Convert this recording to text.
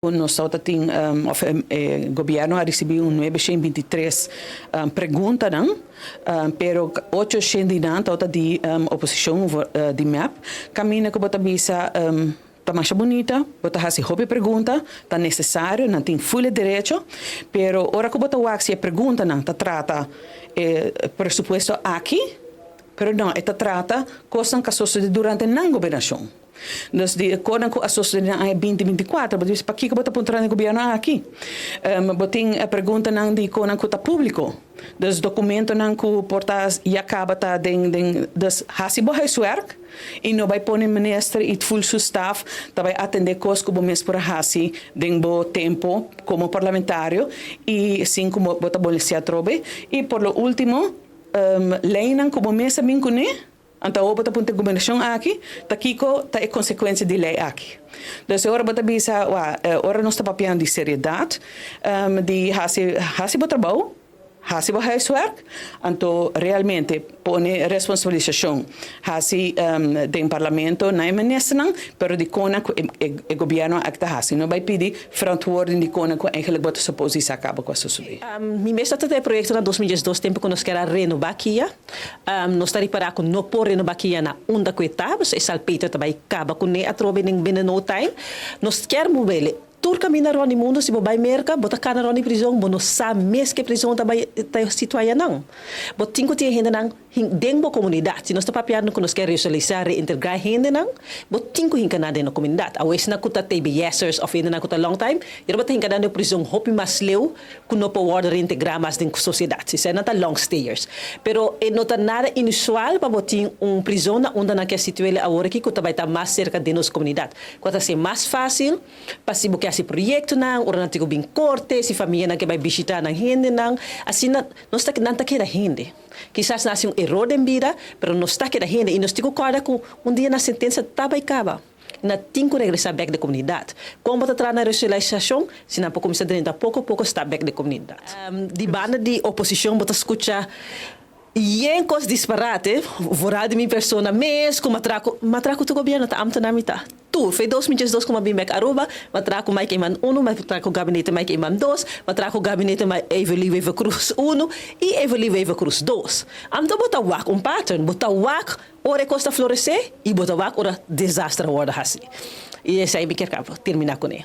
Nos tabata tin of e gobierno a ricibi un 923 preguntanan, pero 800 di nan tabata di oposicion di MEP. Caminda cu bo ta bisa ta masha bunita, bo ta haci hopi pregunta, ta necesario, nan tin full e derecho, pero ora cu bo ta wak si e preguntanan ta trata e presupuesto aki, pero no, e ta trata cosnan cu a sosode durante nan gobernacion. Dus di e konan ku a sosodé den aña 2024, bo ta bisa pakiko bo ta puntra na e gobièrnu aki? Bo tin e preguntanan di konan ku ta públiko, dus dokumentonan ku por ta ya kaba ta den den dus hasi bo huiswerk i no bai pone minister i ful su staf ta bai atendé kos ku bo mes por a hasi den bo tempu komo parlamentario i sin ku bo ta molestiá atrobe. I por lo último, leinan ku bo mes a bin kuné. Anto awor bo ta puntra e gobernashon aki, ta kiko ta e konsekuensia di lei aki? Dus e ora bo ta bisa, wa, ora nos ta papiando di seriedat, di hasi hasi bo trabou, hasi bo huiswerk, anto realmente pone responsabilisashon hasi den parlamento na e ministernan, pero di kona ku e gobièrnu aki ta hasi. No bai pidi verantwoording di kona ku eigenlijk bo ta suppose di sa kaba ku a sosodé. Mi mes ta trata e proyekto na 2012 tempu ku nos kier a renobá kia. Nos ta ripará ku no por renobá kia na unda ku e ta, pasobra e salpeter ta bai kaba kuné atrobe den binnen no time. Nos kier mubele tur kaminda rònt di mundu. Si bo bai Merka, bo ta kana rònt di prizon, bo no sa mes ke prizon ta bai ta situá ayanan. Bo tin ku tin e hendenan den bo komunidat. Si nos ta papiando ku nos kier resosialisá, reintegrá e hendenan, bo tin ku hinka nan den e komunidat. Awe esnan ku ta TBS'ers òf hendenan ku ta long time, yerba ta hinka nan den prizon hopi mas leu ku no por wòrdu reintegrá mas den sosiedat. Si esei nan ta long stayers. Pero e no ta nada inusual pa bo tin un prizon na unda nan ke situ'el awor aki ku ta bai ta mas serka den nos komunidat. Ku ta ser mas fásil pa si bo ke hasi proyektonan, ora nan tin ku bin korte, si famianan ke bai bishitá nan hendenan. Asina nos ta nan ta keda hende. Kisas nan hasi un eror den bida, pero nos ta keda hende i nos tin ku kòrda ku un dia nan sentensia ta bai kaba. Nan tin ku regresá bèk den komunidat. Kon bo ta traha na resosialisashon si nan por kuminsá drenta poko poko stap bèk den komunidat? Di banda di oposishon bo ta skucha yen kos disparate, vooral di mi persona mes, ku matraku, matraku tur gobièrnu ta ámtenar mi ta. Tur, fe 2012 ku mi a bin bèk Aruba, matraku Mike Eman unu, matraku gabinete Mike Eman dos, matraku gabinete Evelie Wever-Croes unu i Evelie Wever-Croes dos. Anto bo ta wak un pattern, bo ta wak Ora e kos ta floresé i bo ta wak ora desaster a wòrdu hasi. I esei mi kier kaba terminá kuné.